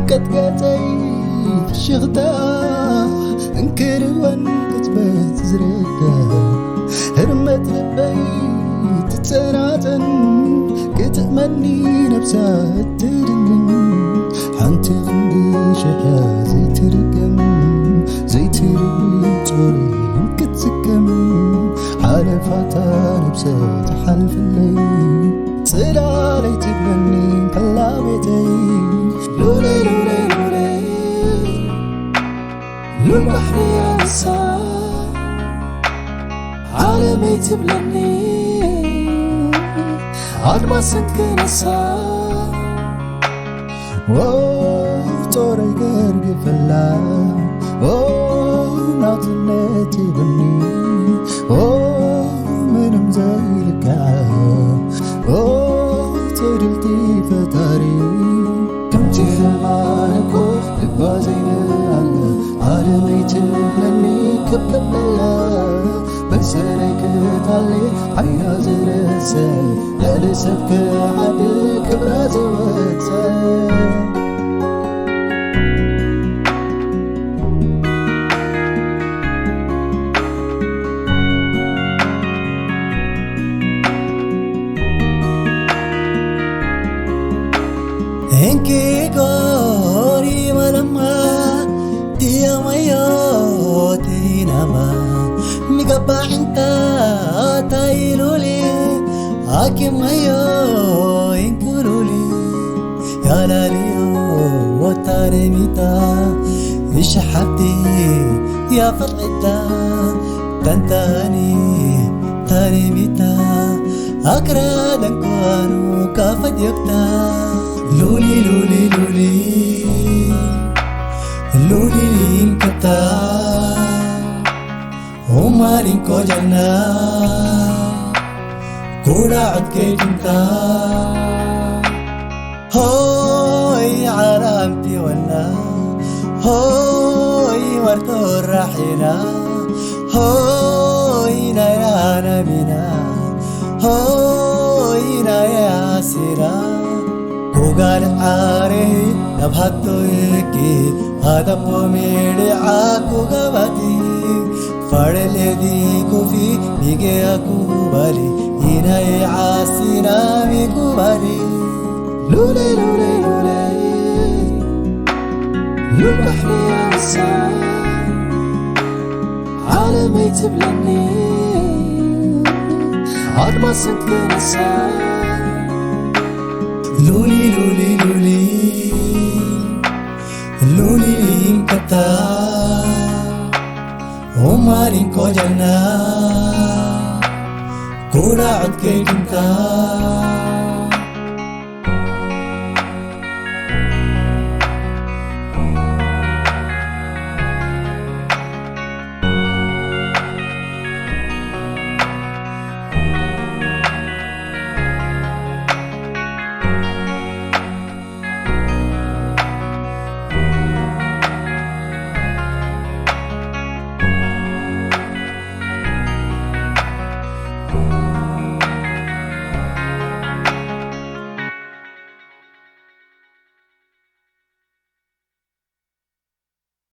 ቀጥቀጠይ ፍሽኽታ እንክርወን ቅጽበት ዝረጋ ህርመት ልበይ ትጸናጸን ክትእመኒ ነብሳ እትድንን ሓንቲ ክንዲ ሽሕያ ዘይትርገም ዘይትርዊ ጾሪ ክትስከም ሓለፋታ ነብሰ ትሓልፍለይ ጽላለይ ትብለኒ ከላ ቤተይ ሉለይ ሉለይ ሉለይ ሉል ባሕሪ ኣንሳ ዓለመይ ትብለኒ ኣድማስ እንክነሳ ኦ ጾረይ ገርግፈላ ኦ ናትነት ይብኒ ኦ ምንም ዘይልክዓ ኦ ትድልቲ ፈጣሪ ከምቲ ሕማን እኮ ልባ ዘይንኣለ ዓለመይ ትብለኒ ክብክብላ በሰረይ ክታሊ ዓይና ዝረሰ ልዕሊ ሰብ ክዓቢ ክብራ ዝወፀ እንኪ ጎሪ መለማ ዲያማዮ ቲናማ ሚገባዕንታ ታይሉሊ ኣኪመዮ ኢንክሉሊ ያላልዮ ወታደሚታ ይሸሓብቲ ያፈልዕታ ተንታኒ ታኒሚታ ኣክራ ደንኳኑ ካፈት ዮክታ ሉሊ ሉሊ ሉሊ ሉሊ ኢንከታ ኡማን ኢንኮ ጀና ኩራዕት ከይድንታ ሆይ ዓራምቲ ወና ሆይ ወርቶ ራሒና ሆይ ናይ ኣነሚና ሆይ ናይ ኣሲራ ኩጋል ዓሬ ናብ ሃቶ ይኪ ሃተቦ ሜሌ ዓኩ ገባቲ ፋሬሌዲ ኩፊ ሚጌ ኣኩባሊ ኢናይ ዓሲና ሚኩባሊ ሉሌ ሉሌ ሉሌ ሉል ባሕሪ ኣንሳ ዓለመይ ትብለኒ ኣድማስ ክትነሳ ሉሊ ሉሊ ሉሊ ሉሊ ኢንከታ ኡማን ኢንኮ ጀና ኩራዕት ከይድንታ